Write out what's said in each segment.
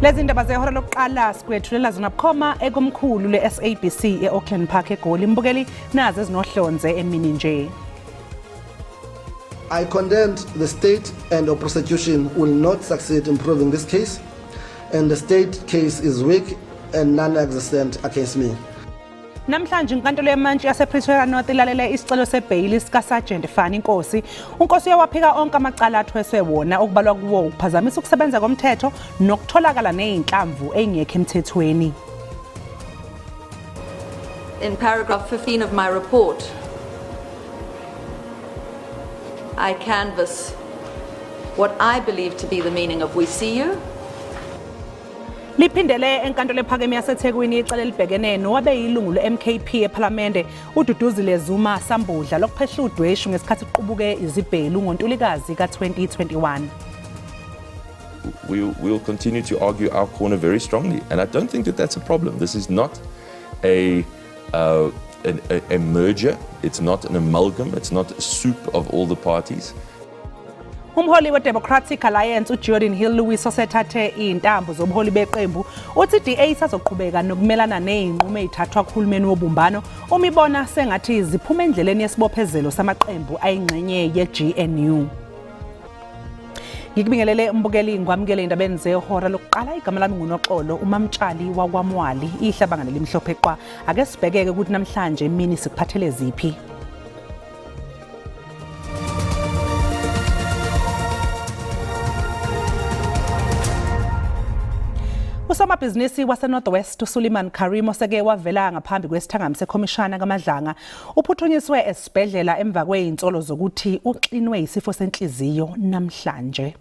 Lezi ndaba zehora lokuqala sikwethulela zona bukhoma ekomkhulu le-SABC e-Auckland Park eGoli. Mbukeli, nazi ezinohlonze emini nje. I contend the state and the prosecution will not succeed in proving this case, and the state case is weak and non-existent against me. Namhlanje inkantolo yemantshi yasePretoria North ilalele isicelo sebheyili sikaSergeant Fani Nkosi. UNkosi uyawaphika onke amacala athweswe wona, okubalwa kuwo ukuphazamisa ukusebenza komthetho nokutholakala nezinhlamvu ezingekho emthethweni. In paragraph 15 of my report, I canvass what I believe to be the meaning of "we see you." Liphindele enkantolo ephakeme yaseThekwini icala elibhekene nowabe yilungu le-MKP ePhalamende uDuduzile Zuma Sambudla lokuphehla udweshu ngesikhathi kuqubuke izibhelu ngoNtulikazi ka-2021. We will continue to argue our corner very strongly, and I don't think that that's a problem. This is not a merger, it's not an amalgam, it's not a soup of all the parties. Umholi we-Democratic Alliance uGeordin Hill-Lewis, osethathe iy'ntambo zobuholi beqembu, uthi i-DA isazoqhubeka nokumelana ney'nqumo ey'thathwa kuhulumeni wobumbano uma ibona sengathi ziphuma endleleni yesibophezelo samaqembu ayingxenye ye-GNU. Ngikubingelele mbukeli, ngikwamukele endabeni zehora lokuqala. Igama lami nguNoxolo uMamtshali wakwaMwali, ihlabangane limhlophe qwa. Ake sibhekeke ukuthi namhlanje emini sikuphathele ziphi. Usomabhizinisi wase-North West uSuleiman Karim, oseke wavela ngaphambi kwesithangami sekhomishana kaMadlanga, uphuthunyiswe esibhedlela emva kwezinsolo zokuthi uxinwe isifo senhliziyo namhlanje.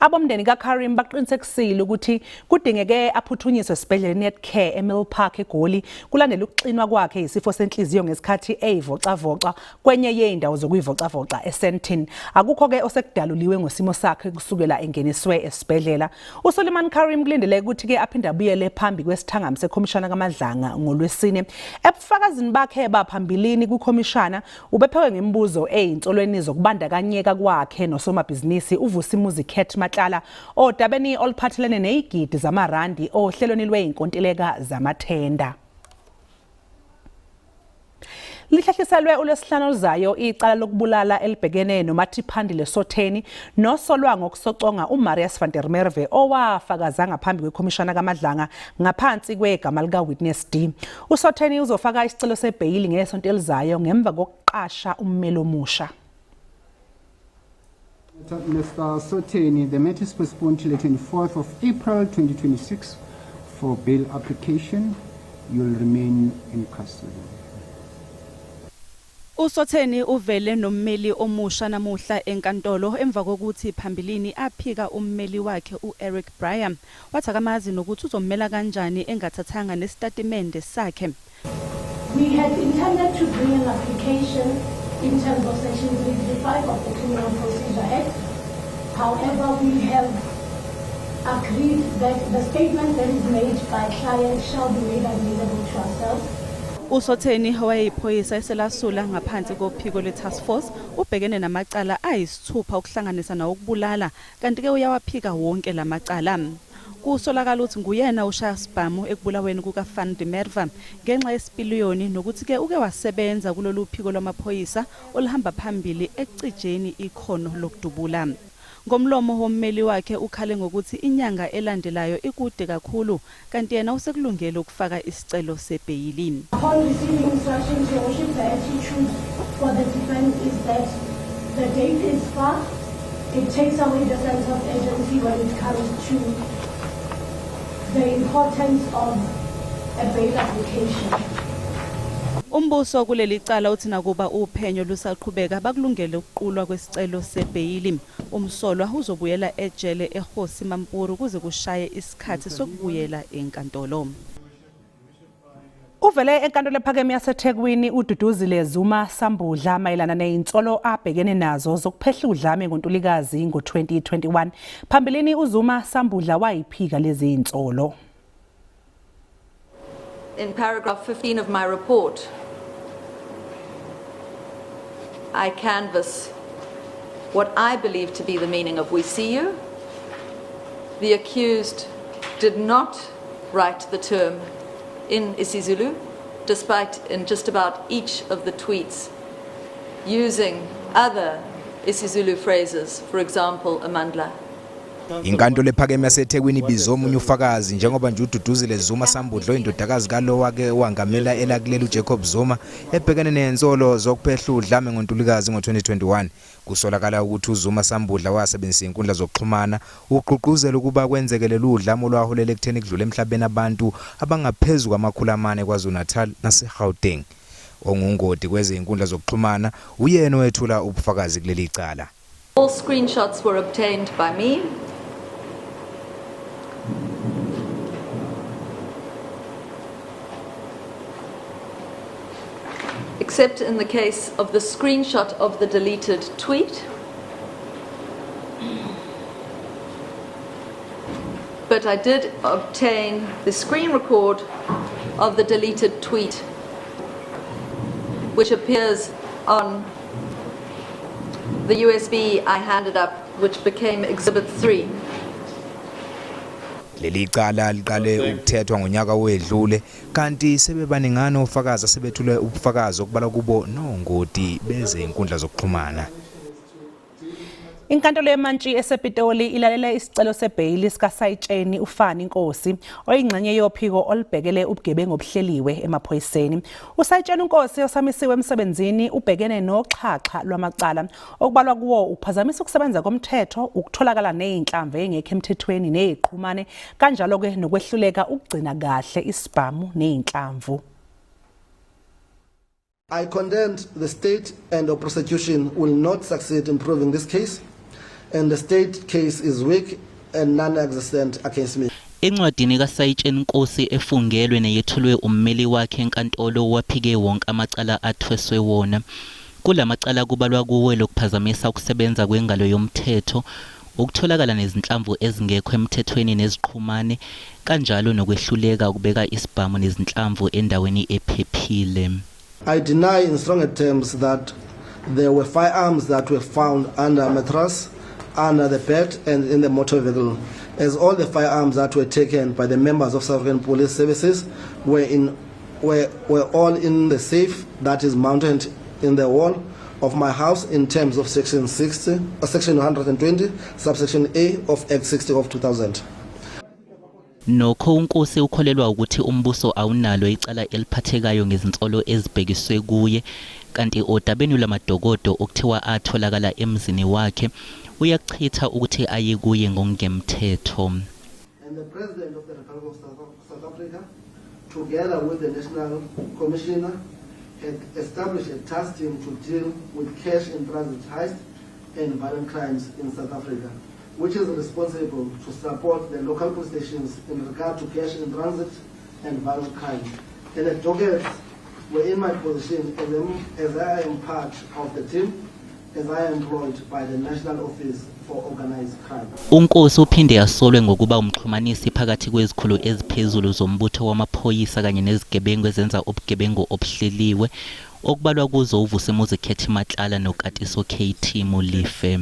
Abomndeni kaKarim baqinisekisile ukuthi kudingeke aphuthunyiswe esibhedlela Netcare eMill Park eGoli kulandela ukuxinwa kwakhe isifo senhliziyo ngesikhathi eyivocavoca kwenye yey'ndawo zokuyivocavoca eSandton. Akukho-ke osekudaluliwe ngosimo sakhe kusukela engeniswe esibhedlela. USuleiman Karim kulindeleke ukuthi-ke aphinde abuyele phambi kwesithangami sekhomishana kaMadlanga ngoLwesine. Ebufakazini bakhe baphambilini kwikhomishana, ubephekwe ngemibuzo ey'nsolweni zokubandakanyeka kwakhe nosomabhizinisi uVusimuzi Cat Matlala odabeni oluphathelene ney'gidi zamarandi ohlelweni lwey'nkontileka zamathenda. Lihlehliselwe uLwesihlanu oluzayo icala lokubulala elibhekene noMathiphandile Sotheni nosolwa ngokusoconga uMarius van der Merwe, owafakaza ngaphambi kwekhomishana kaMadlanga ngaphansi kwegama lika-Witness D. USotheni uzofaka isicelo sebheyili ngesonto elizayo ngemva kokuqasha ummeli omusha. Mr. Sotheni, the matter is postponed till the 24th of April 2026 for bail application. You will remain in custody. USotheni uvele nommeli omusha namuhla enkantolo emva kokuthi phambilini aphika ummeli wakhe u-Eric Breyer, wathi akamazi nokuthi uzommela kanjani engathathanga nesitatimende sakhe. We had intended to bring an application in terms of Section 335 of the Criminal Procedure Act. However, we have agreed that the statement that is made by client shall be made available to ourselves. USotheni, owayeyiphoyisa eselasula ngaphansi kophiko lwe-task force, ubhekene namacala ayisithupha ukuhlanganisa nawokubulala, kanti-ke uyawaphika wonke lamacala. Kusolakala ukuthi nguyena ushaya sibhamu ekubulaweni kuka-Van der Merwe ngenxa yesipiliyoni nokuthi-ke uke wasebenza kulolu phiko lwamaphoyisa oluhamba phambili ekucijeni ikhono lokudubula. Ngomlomo wommeli wakhe, ukhale ngokuthi inyanga elandelayo ikude kakhulu, kanti yena usekulungele ukufaka isicelo sebheyili. Upon receiving instructions, Your Worship, the attitude for the defense is that the date is far. It takes away the sense of urgency when it comes to the importance of a bail application. Umbuso kuleli cala uthi nakuba uphenyo lusaqhubeka, bakulungele ukuqulwa kwesicelo sebheyili. Umsolwa uzobuyela ejele eKgosi Mampuru kuze kushaye isikhathi sokubuyela enkantolo. Uvele enkantolo ephakeme yaseThekwini uDuduzile Zuma Sambudla mayelana nezinsolo abhekene nazo zokuphehla udlame ngoNtulikazi ngo-2021. Phambilini uZuma Sambudla wayiphika lezi zinsolo. In paragraph 15 of my report, I canvass what I believe to be the meaning of "we see you." The accused did not write the term in isiZulu, despite in just about each of the tweets using other isiZulu phrases, for example, amandla. Inkantolo ephakeme yaseThekwini ibize omunye ufakazi njengoba nje uDuduzile Zuma Sambudla oyindodakazi kalo wake wangamela elakuleli uJacob Zuma ebhekene nensolo zokuphehla udlame ngoNtulikazi ngo-2021. Kusolakala ukuthi uZuma Sambudla wasebenzisa izinkundla zokuxhumana ugqugquzela ukuba kwenzeke lolu dlame olwaholela ekutheni kudlule emhlabeni abantu abangaphezu kwama-400 KwaZulu-Natal naseGauteng. Ongungoti kwezinkundla zokuxhumana uyena owethula ubufakazi kuleli cala. All screenshots were obtained by me. Except in the case of the screenshot of the deleted tweet. But I did obtain the screen record of the deleted tweet, which appears on the USB I handed up, which became Exhibit 3. Leli cala liqale ukuthethwa ngonyaka owedlule kanti sebebaningana ofakazi asebethule ubufakazi okubalwa kubo nongoti bezinkundla zokuxhumana. Inkantolo yeMantshi esePitoli ilalela isicelo sebheyili sikaSayitsheni uFani Nkosi oyingxenye yophiko olubhekele ubugebengu obuhleliwe emaphoyiseni. USayitsheni uNkosi osamisiwe emsebenzini ubhekene noxhaxha lwamacala okubalwa kuwo ukuphazamisa ukusebenza komthetho, ukutholakala nezinhlamvu engekho emthethweni neziqhumane kanjalo-ke nokwehluleka ukugcina kahle isibhamu nezinhlamvu. I contend the state and the prosecution will not succeed in proving this case, and the state case is weak and non-existent against me. Encwadini kaSayitsheni Nkosi efungelwe neyethulwe ummeli wakhe enkantolo waphike wonke amacala athweswe wona. Kulamacala kubalwa kuwo lokuphazamisa ukusebenza kwengalo yomthetho, ukutholakala nezinhlamvu ezingekho emthethweni neziqhumane, kanjalo nokwehluleka ukubeka isibhamu nezinhlamvu endaweni ephephile. I deny in stronger terms that there were firearms that were found under a mattress, under the bed, and in the motor vehicle, as all the firearms that were taken by the members of South African Police Services were all in the safe that is mounted in the wall of my house in terms of section 60, section 120, subsection A of Act 60 of 2000. Nokho uNkosi ukholelwa ukuthi umbuso awunalo icala eliphathekayo ngezinsolo ezibhekiswe kuye kanti odabeni lwamadokodo okuthiwa atholakala emzini wakhe uyakuchitha ukuthi aye kuye ngokungemthetho. And the President of the Republic of South Africa, together with the National Commissioner, had established a task team to deal with cash in transit heist and violent crimes in South Africa, which is responsible to support the local police stations in regard to cash in transit and violent crimes. And the dockets were in my position as I am part of the team, as I am employed by the National Office for Organized Crime. UNkosi uphinde asolwe ngokuba umxhumanisi phakathi kwezikhulu eziphezulu zombutho wamaphoyisa kanye nezigebengu ezenza ubugebengu obuhleliwe okubalwa kuzo uVusimuzi Cat Matlala noKatiso KT Molefe.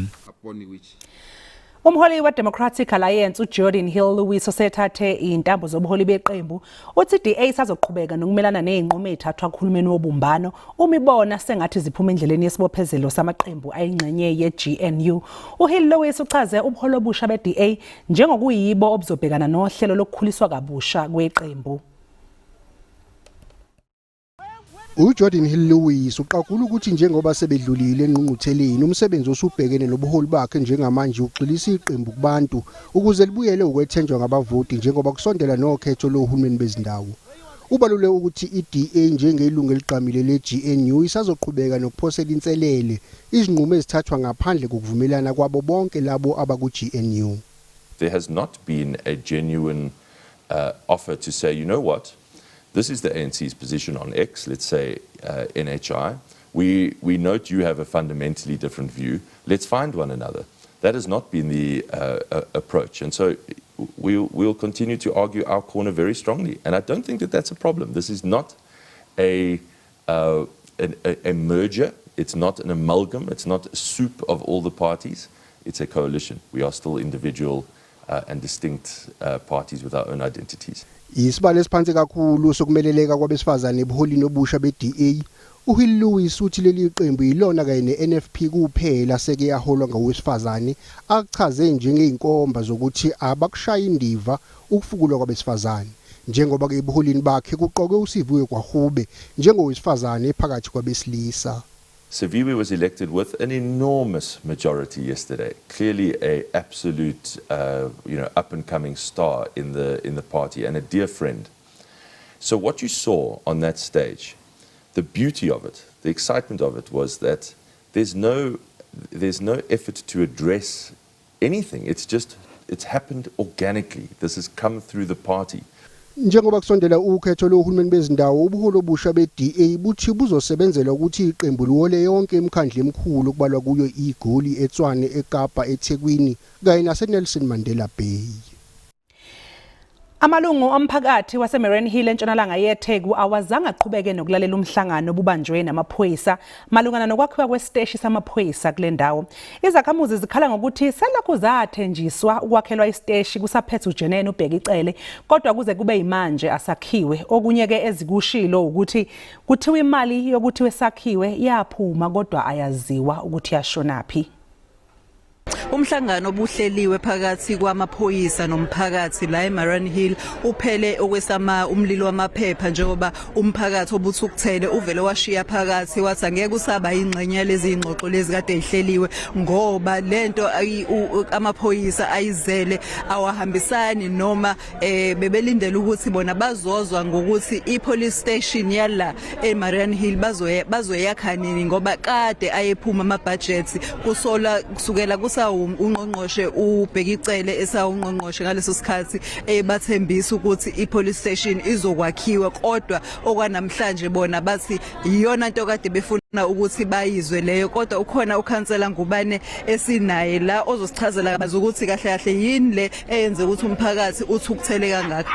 Umholi we-Democratic Alliance uGeordin Hill-Lewis osethathe iy'ntambo zobuholi beqembu uthi DA isazoqhubeka nokumelana ney'nqumo ey'thathwa kuhulumeni wobumbano uma ibona sengathi ziphuma endleleni yesibophezelo samaqembu ayingxenye ye-GNU. UHill-Lewis uchaze ubuholi obusha be-DA njengokuyibo obuzobhekana nohlelo lokukhuliswa kabusha kweqembu. UGeordin Hill-Lewis uqagula ukuthi njengoba sebedlulile engqungqutheleni umsebenzi osubhekene nobuholi bakhe njengamanje ugxilisa iqembu kubantu ukuze libuyele ukwethenjwa ngabavoti njengoba kusondela nokhetho lohulumeni bezindawo. Ubalule ukuthi iDA njengelungu eligqamile le-GNU isazoqhubeka nokuphosela inselele izinqumo ezithathwa ngaphandle kokuvumelana kwabo bonke labo abaku-GNU. There has not been a genuine offer to say, you know what, this is the ANC's position on X, let's say NHI. We note you have a fundamentally different view. Let's find one another. That has not been the approach. And so we'll continue to argue our corner very strongly. And I don't think that that's a problem. This is not a merger. It's not an amalgam. It's not a soup of all the parties. It's a coalition. We are still individual and distinct parties with our own identities. Isibalo esiphansi kakhulu sokumeleleka kwabesifazane ebuholini obusha be-DA. UHill Lewis uthi leli qembu yilona kanye ne-NFP kuphela seke yaholwa ngowesifazane, akuchaze njengey'nkomba zokuthi abakushayi indiva ukufukulwa kwabesifazane, njengoba-ke ebuholini bakhe kuqokwe uSiviwe Gwarube njengowesifazane phakathi kwabesilisa. Siviwe was elected with an enormous majority yesterday. Clearly, a absolute, up and coming star in the party and a dear friend. So what you saw on that stage, the beauty of it, the excitement of it, was that there's no effort to address anything. It's happened organically. This has come through the party. Njengoba kusondela ukhetho lohulumeni bezindawo, ubuholi obusha be-DA buthi buzosebenzela ukuthi iqembu liwole yonke imikhandlu emikhulu, kubalwa kuyo iGoli, eTshwane, eKapa, eThekwini kanye naseNelson Mandela Bay. Amalungu omphakathi waseMariannhill entshonalanga yeTheku awazange aqhubeke nokulalela umhlangano obubanjwe namaphoyisa malungana nokwakhiwa kwesiteshi samaphoyisa kule ndawo. Izakhamuzi zikhala ngokuthi selokhu zathenjiswa ukwakhelwa isiteshi kusaphethe uJenene uBheki Cele, kodwa kuze kube yimanje asakhiwe. Okunye ke ezikushilo ukuthi kuthiwa imali yokuthi wesakhiwe yaphuma kodwa ayaziwa ukuthi yashonaphi. Umhlangano obuhleliwe phakathi kwamaphoyisa nomphakathi la eMariannhill uphele okwesama umlilo wamaphepha, njengoba umphakathi obuthukuthele uvele washiya phakathi, wathi angeke usaba ingxenye yalezi ingxoxo lezi kade ihleliwe, ngoba lento amaphoyisa ayizele awahambisani noma bebelindele ukuthi bona bazozwa ngokuthi i-police station yala eMariannhill bazoyakha nini, ngoba kade ayephuma ama budgets kusola kusukela kusawu ungqongqoshe uBheki Cele esawungqongqoshe ngaleso sikhathi, ebathembisa ukuthi i-police station izokwakhiwa. Kodwa okwanamhlanje bona bathi iyona nto kade befuna ukuthi bayizwe leyo. Kodwa ukhona ukhansela Ngubane esinaye la ozosichazela kabanzi ukuthi kahle kahle yini le eyenze ukuthi umphakathi uthukuthele kangaka.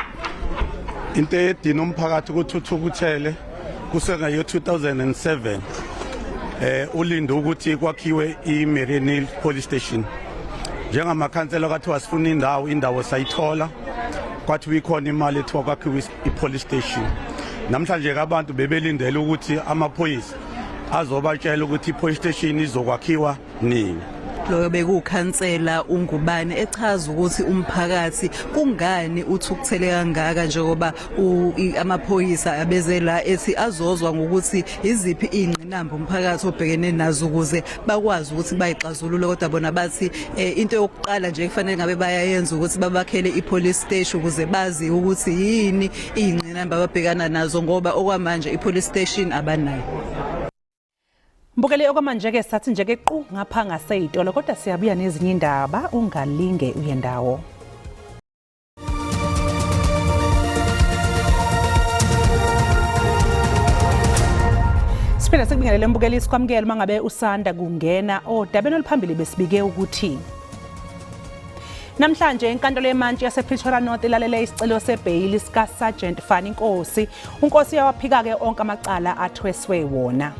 Into edina umphakathi ukuthi uthukuthele, kusuka ngayo 2007 ulinde ukuthi kwakhiwe iMariannhill Police Station. Njengamakhansela kwathiwa sifuna indawo, indawo sayithola, kwathiwa ikhona imali ethiwa kwakhiwe i-police station. Namhlanje ke abantu bebelindele ukuthi amaphoyisa azobatshela ukuthi i-police station izokwakhiwa nini. Loyo bekuwukhansela uNgubane echaza ukuthi umphakathi kungani uthukuthele kangaka, njengoba amaphoyisa abeze la ethi azozwa ngokuthi iziphi ingqinamba umphakathi obhekene nazo ukuze bakwazi ukuthi bayixazulule, kodwa bona bathi into yokuqala nje kufanele ngabe bayayenza ukuthi babakhele i-police station ukuze bazi ukuthi yini ingqinamba ababhekana nazo, ngoba okwamanje i-police station abanayo. Mbukeli, okwamanje-ke sathi nje-ke qu ngapha ngaseyitolo, kodwa siyabuya nezinye indaba, ungalinge uye ndawo. Siphinde sikubingelele mbukeli, sikwamukele uma ngabe usanda kungena. Odabeni oluphambili besibike ukuthi namhlanje inkantolo yemantshi yasePretoria North ilalele isicelo sebheyili sika Sergeant Fani Nkosi. UNkosi uyawaphika-ke onke amacala athweswe wona.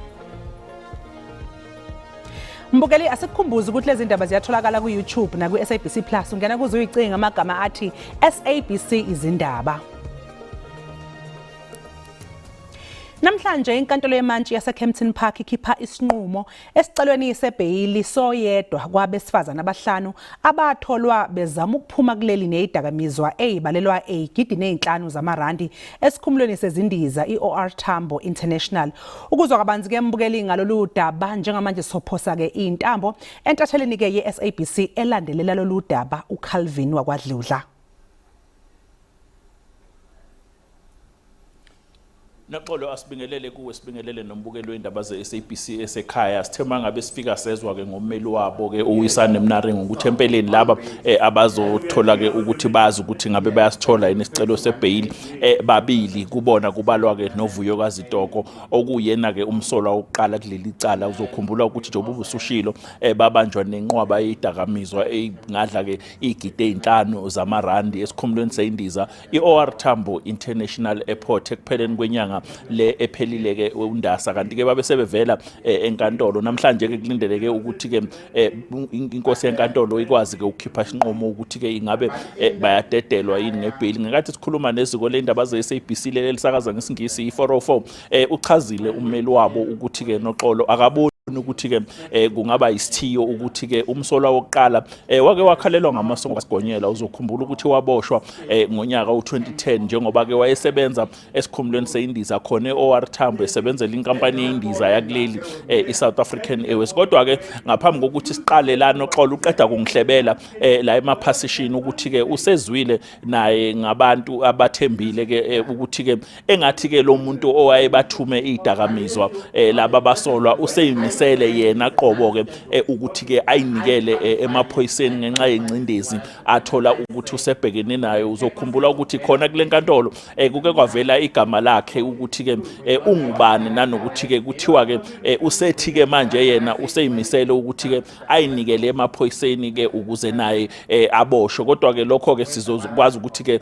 Mbukeli, asikukhumbuze ukuthi lezi ndaba ziyatholakala ku-YouTube naku-SABC Plus. Ungena kuze uyicinga amagama athi SABC Izindaba. Namhlanje inkantolo yemantshi yaseKempton Park ikhipha isinqumo esicelweni sebheyili soyedwa kwabesifazane abahlanu abatholwa bezama ukuphuma kuleli nezidakamizwa ezibalelwa e5 zamarandi esikhumulweni sezindiza i-OR Tambo International. Ukuzwa kabanzi ke mbukeli ngalolu daba, njengamanje sophosa ke intambo entatheleni ke ye-SABC elandelela lolu daba, uCalvin wakwaDludla. Noxolo, asibingelele kuwe, sibingelele nombukeli wendaba ze-SABC esekhaya. Sithe uma ngabe sifika sezwa ke ngommeli wabo ke uWisane Mnaring ukuthi empeleni laba abazothola ke ukuthi bazi ukuthi ngabe bayasithola yini isicelo sebheyili, babili kubona kubalwa ke noVuyokazi Toko, okuyena ke umsolwa wokuqala kuleli cala. Uzokhumbula ukuthi njengoba ubusushilo, babanjwa nenqwaba yezidakamizwa engadla ke 5 zamarandi esikhumulweni seyindiza i-OR Tambo International Airport ekupheleni kwenyanga. Kwinyanga le ephelile ke uNdasa, kanti ke babe sebevela enkantolo namhlanje ke. Kulindeleke ukuthi ke inkosi yenkantolo ikwazi ke ukukhipha isinqumo ukuthi ke ingabe bayadedelwa yini ngebheyili. Ngenkathi sikhuluma neziko lendaba ze-SABC leli elisakaza ngesiNgisi i-404, uchazile ummeli wabo ukuthi ke, noxolo, akaboni ukuthi ke kungaba isithiyo ukuthi ke umsolwa wokuqala wake wakhalelwa ngamasongo kaSigonyela. Uzokhumbula ukuthi waboshwa ngonyaka u2010 njengoba ke wayesebenza esikhumulweni seyindiza khona e-OR Tambo, esebenzela inkampani yeyindiza yakuleli, i-South African Airways. Kodwa ke ngaphambi kokuthi siqale la, noxolo, uqeda kungihlebela la emaphasishini ukuthi ke usezwile naye ngabantu abathembile ke ukuthi ke engathi ke lo muntu owayebathume idakamizwa, laba basolwa, useyimisele yena qobo ke ukuthi ke ayinikele emaphoyiseni ngenxa yengcindezi athola ukuthi usebhekene nayo. Uzokhumbula ukuthi khona kule nkantolo kuke kwavela igama lakhe ukuthi ke ungubani, nanokuthi ke kuthiwa ke usethi ke manje yena useyimisele ukuthi ke ayinikele emaphoyiseni ke ukuze naye aboshwe. Kodwa ke lokho ke sizokwazi ukuthi ke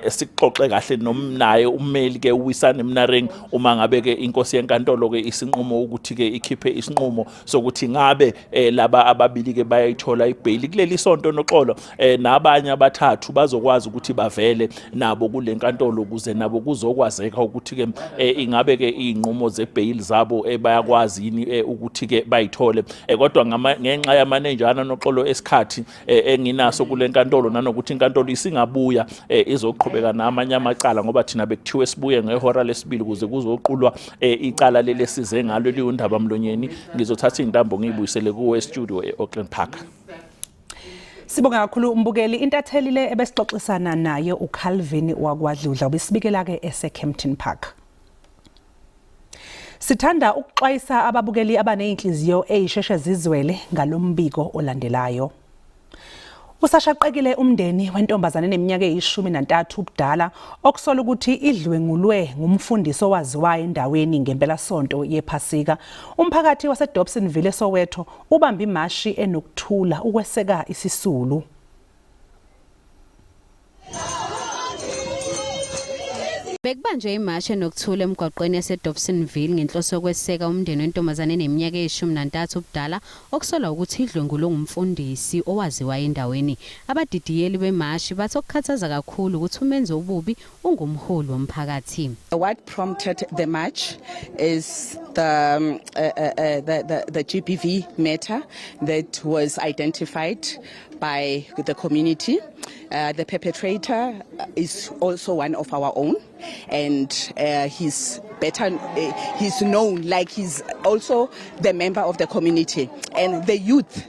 sikuxoxe kahle nomnaye ummeli ke uWisane Mnareng uma ngabe ke inkosi yenkantolo ke isinqumo ukuthi ke ikhiphe isinqumo sokuthi ngabe laba ababili ke bayayithola ibheyili kuleli sonto, noxolo. Nabanye abathathu bazokwazi ukuthi bavele nabo kule nkantolo ukuze nabo kuzokwazeka ukuthi ke ingabe ke izinqumo zebheyili zabo bayakwazi yini ukuthi ke bayithole. Kodwa ngenxa yamanenjana, noxolo, esikhathi enginaso kule nkantolo, nanokuthi inkantolo isingabuya izoqhubeka namanye amacala, ngoba thina bekuthiwe sibuye ngehora lesibili ukuze kuzoqulwa icala leli esize ngalo eliyundaba mlonyeni, ngizothatha iy'ntambo ngiyibuyisele kuwe e-studio e-Auckland Park. Sibonga kakhulu umbukeli. Intatheli le ebesixoxisana naye uCalvin wakwadludla, ubesibikela ke eseKempton Park. Sithanda ukuxwayisa ababukeli abaneyinhliziyo eyisheshe zizwele ngalombiko olandelayo. Usashaqekile umndeni wentombazane eneminyaka eyi-13 ubudala okusola ukuthi idlwengulwe ngumfundisi owaziwayo endaweni ngempelasonto yePhasika. Umphakathi waseDobsonville eSoweto ubambe imashi enokuthula ukweseka isisulu. Bekubanjwe imashi enokuthula emgwaqweni yaseDobsonville ngenhloso yokweseka umndeni wentombazane eneminyaka eyi-13 ubudala okusolwa ukuthi idlwengulwe ngumfundisi owaziwayo endaweni. Abadidiyeli bemashi bathi okukhathaza kakhulu ukuthi umenzi wobubi ungumholi womphakathi. What prompted the march is the GBV matter that was identified by the community. The perpetrator is also one of our own, and he's known, like he's also the member of the community. And the youth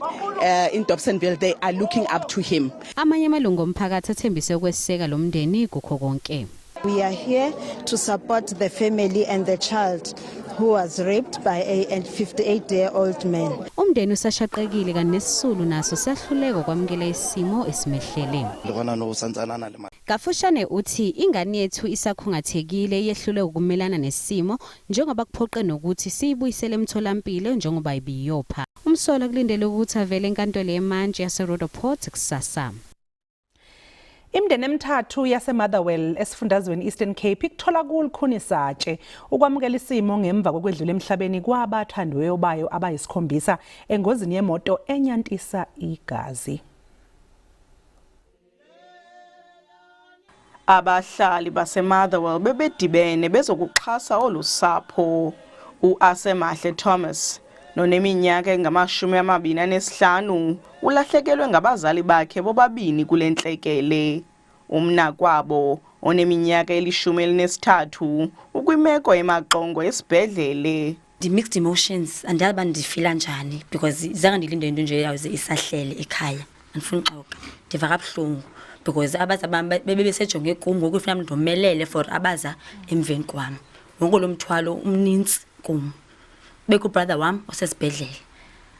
in Dobsonville, they are looking up to him. Amanye amalungu omphakathi athembise ukweseka lo mndeni kukho konke. We are here to support the family and the child who was raped by a 58-year-old man. Umndeni usashaqekile kanti nesisulu naso siyahluleka ukwamukela isimo esimehlele. Le gona no santsana a na le Kafushane uthi ingane yethu isakhungathekile, yehlulwe ukumelana nesimo njengoba kuphoqe nokuthi siyibuyisele emtholampilo njengoba ibiyopha. Umsolwa kulindele ukuthi avele enkantolo yemantshi yaseRoodepoort kusasa. Imindeni emithathu yaseMotherwell esifundazweni Eastern Cape ikuthola kulukhuni satshe ukwamukela isimo ngemva kokwedlula emhlabeni kwabathandiweyo bayo abayisikhombisa engozini yemoto enyantisa igazi. Abahlali baseMotherwell bebedibene bezokuxhasa olu sapho. UAsemahle Thomas noneminyaka engama-25 ulahlekelwe ngabazali bakhe bobabini kule ntlekele. Umnakwabo oneminyaka eli-13 ukwimeko emaxongo esibhedlele. Ndi-mixed emotions, andiyazi uba ndifila njani because zange ndilinde into nje yawuze isahlele ekhaya. Andifuni uxoka, ndiva kabuhlungu because abaza bam bebesejonge kum, ngoku ifuna ndomelele for abaza emveni kwam. Wonke lo mthwalo umnintsi kum. Bekho ubrother wam osesibhedlele,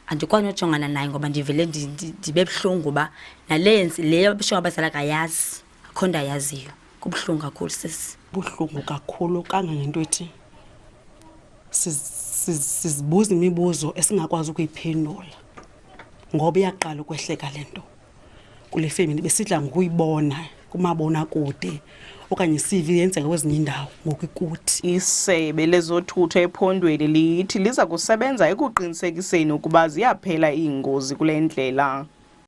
andikwazi nojongana naye ngoba ndivele ndibe buhlungu uba nale le abushiwo abazali akayazi, akho nto ayaziyo. Kubuhlungu kakhulu, sisi. Buhlungu kakhulu kangangento ethi sizibuza imibuzo esingakwazi ukuyiphendula ngoba iyaqala ukwehleka le nto kule family. Besidla ngokuyibona kumabonakude. okanye sive yenzeka kwezinye iindawo ngoku ikuthi. Isebe lezothutho ephondweni lithi liza kusebenza ekuqinisekiseni ukuba ziyaphela iingozi kule ndlela.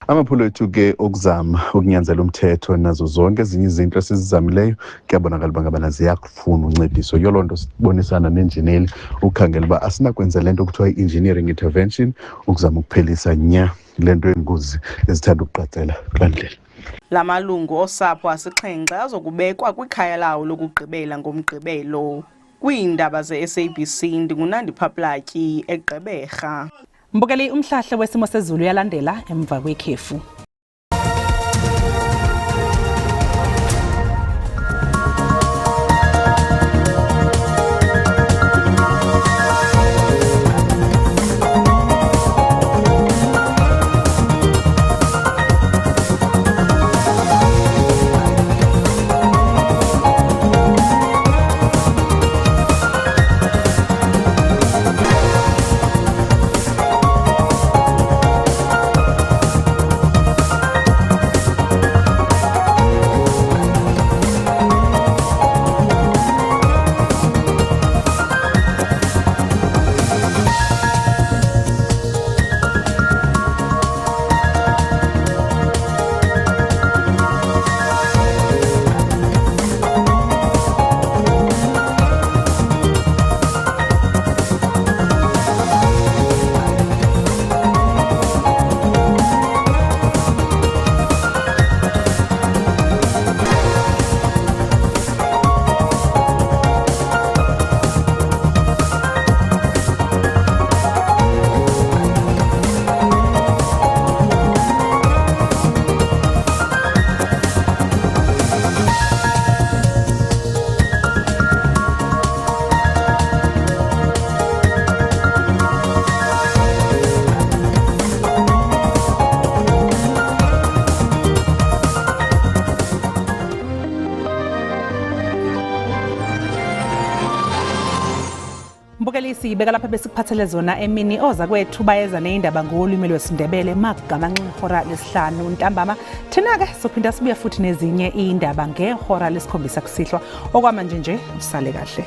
Amaphulo ethu ke okuzama ukunyanzela umthetho nazo zonke ezinye izinto esizizamileyo kuyabonakala uba ngabana ziyakufuna uncediso. Yiyo loo nto sibonisana neenjineli ukukhangela uba asinakwenza le nto kuthiwa i-engineering intervention ukuzama ukuphelisa nya le nto yengozi ezithanda ukuqatsela kulaa ndlela. La malungu osapho asixhenxe azokubekwa kwikhaya lawo lokugqibela ngoMgqibelo. Kwiindaba ze-SABC ndinguNandipha Platyi eGqeberha. Mbukeli, umhlahle wesimo sezulu uyalandela emva kwekhefu. Mbukeli, siyibeka lapha besikuphathele zona emini. Oza kwethu bayeza neyindaba ngolwimi lwesiNdebele makugamanxa ihora lesihlanu ntambama. Thina-ke sophinda sibuye futhi nezinye iy'ndaba ngehora lesikhombisa kusihlwa. Okwamanje nje usale kahle.